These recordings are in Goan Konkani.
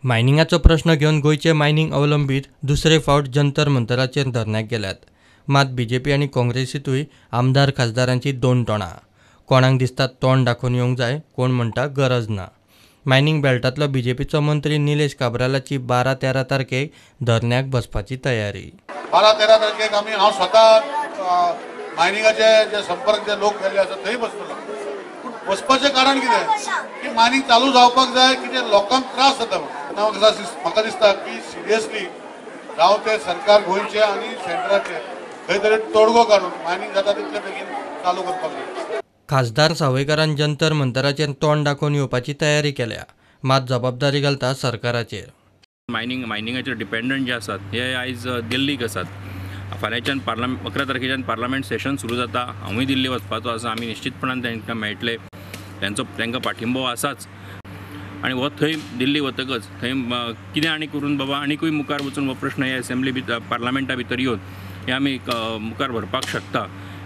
मायनिंगाचो प्रश्न घेवन गोंयचे मायनिंग अवलंबीत दुसरे फावट जंतर मंतराचेर धरण्याक गेल्यात. मात बीजेपी आनी काँग्रेसींतूय आमदार खासदारांची दोन तोंडां. कोणाक दिसता तोंड दाखोवन येवंक जाय, कोण म्हणटा गरज ना. मायनिंग बेल्टांतलो बीजेपीचो मंत्री निलेश काब्रालाची 12-13 तारखेक धरण्याक बसपाची तयारी. 12-13 तारखेक आमी हांव स्वता मायनिंगाचे जे संपर्क जे लोक गेल्ले आसा थंय बसतलो. पूण बसपाचें कारण कितें की मायनिंग चालू जावपाक जाय, कितें लोकांक त्रास जाता म्हणून. म्हाका दिसता की सिरियसली जावं ते सरकार गोंयचें आनी सेंट्राचें खंय तरी तोडगो काडून मायनिंग जाता तितले बेगीन चालू करपाक जाय. खासदार सावयकारान जंतर मंतराचेर तोंड दाखोवन येवपाची तयारी केल्या, मात जबाबदारी घालता सरकाराचेर. मायनिंगाचेर डिपेंडंट जे आसात हे आयज दिल्लीक आसात. फाल्यांच्यान 11 तारखेच्यान पार्लमेंट सेशन सुरू जाता. हांवूय दिल्ली वचपाचो आसा. आमी निश्चितपणान तांकां मेळटले, तांकां पाठिंबो आसाच. आनी हो थंय दिल्ली वतकच थंय कितें आनी करून बाबा आनीकूय मुखार वचून हो प्रश्न हे असेंब्ली भितर पार्लमेंटा भितर येवन हे आमी मुखार व्हरपाक शकता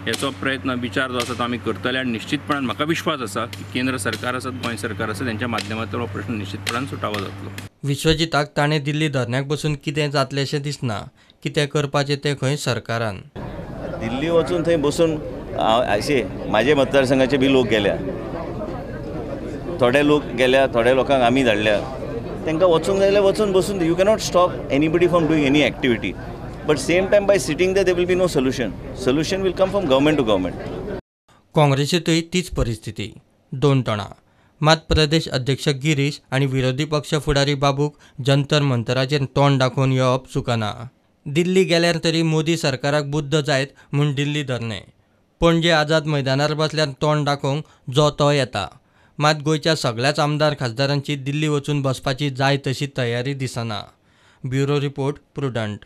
हेचो प्रयत्न विचार जो आसा तो आमी करतले. आनी निश्चितपणान म्हाका विश्वास आसा की केंद्र सरकार आसत, गोंय सरकार आसत, तेंच्या माध्यमांतल्यान हो प्रश्न निश्चितपणान सुटावो जातलो. विश्वजिताक ताणें दिल्ली धरण्याक बसून कितें जातलें अशें दिसना. कितें करपाचें तें खंय सरकारान. दिल्ली वचून थंय बसून अशे म्हाजे मतदारसंघाचे बी लोक गेल्या, थोडे लोक गेल्या, थोड्या लोकांक आमी धाडल्या. तांकां वचूंक जाय जाल्यार वचून बसून. You cannot stop anybody from doing any activity, but same time by sitting there will be no solution. Solution will come from government to government. काँग्रेसींतूय तीच परिस्थिती, दोन तोंडां. मात प्रदेश अध्यक्ष गिरीश आनी विरोधी पक्ष फुडारी बाबूक जंतर मंतराचेर तोंड दाखोवन येवप चुकना. दिल्ली गेल्यार तरी मोदी सरकाराक बुद्द जायत म्हूण दिल्ली धरणें. पणजे आझाद मैदानार बसल्यार तोंड दाखोवंक जो तो येता. मात गोंयच्या सगल्याच आमदार खासदारांची दिल्ली वचून बसपाची जाय तशी तयारी दिसना. Bureau report, Prudent.